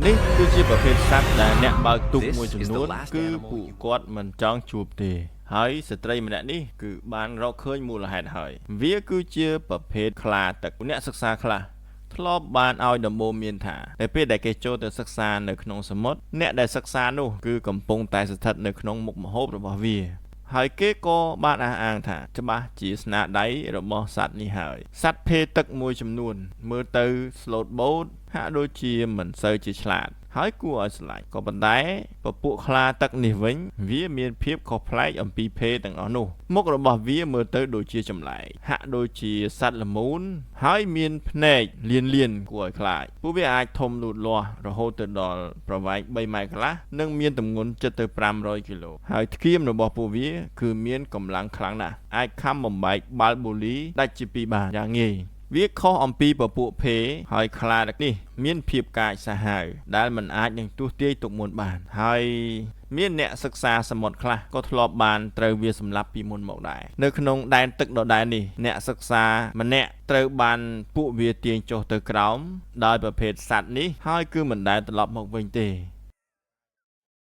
នេះគឺជាប្រភេទសត្វដែលអ្នកបើកទូក This មួយចំ is the នួន last គឺ animal ពួក you គាត់មិនចង់ជួបទេ ហើយស្ត្រីម្នាក់នេះគឺបានរកឃើញមូលហេតុហើយ វាគឺជាប្រភេទខ្លាទឹកអ្នកសិក្សាខ្លះធ្លាប់បានឲ្យដំបូន្មានថានៅពេលដែលគេចូលទៅសិក្សានៅក្នុងសមុទ្រអ្នកដែលសិក្សានោះគឺកំពុងតែស្ថិតនៅក្នុងមុខម្ហូបរបស់វា ហើយគេក៏បានអះអាងថាច្បាស់ជាស្នាដៃរបស់សត្វនេះហើយសត្វភេទឹកមួយចំនួន មើលទៅ slot boat ហាក់ដូចជាមិនសូវជាឆ្លាត ហើយគួរឲ្យស្រឡាញ់ក៏ប៉ុន្តែពពួកខ្លាទឹកនេះវិញ វាមានភាពខុសប្លែកអំពីភេទទាំងអស់នោះមុខរបស់វាមើលទៅដូចជាចម្លែកហាក់ដូចជាសត្វល្មូន ហើយមានភ្នែកលៀនលៀនគួរឲ្យខ្លាចពួកវាអាចធំលូតលាស់រហូតទៅដល់ប្រវែង3ម៉ែត្រកន្លះនិងមានទម្ងន់ជិតទៅ500គីឡូហើយធ្គាមរបស់ពួកវាគឺមានកម្លាំងខ្លាំងណាស់អាចខាំបំបែកបាល់បូលីដាច់ជាពីរបានយ៉ាងងាយវាខុសអំពីពពួកភេហើយខ្លាទឹកនេះមានភាពកាចសាហាវដែលមិនអាចនឹងទស្សន៍ទាយទុកមុនបានហើយមានអ្នកសិក្សាសមុទ្រខ្លះក៏ធ្លាប់បានត្រូវវាសម្លាប់ពីមុនមកដែរនៅក្នុងដែនទឹកដដែលនេះអ្នកសិក្សាម្នាក់ត្រូវបានពួកវាទាញចុះទៅក្រោមដោយប្រភេទសត្វនេះហើយគឺមិនដែលត្រឡប់មកវិញទេ។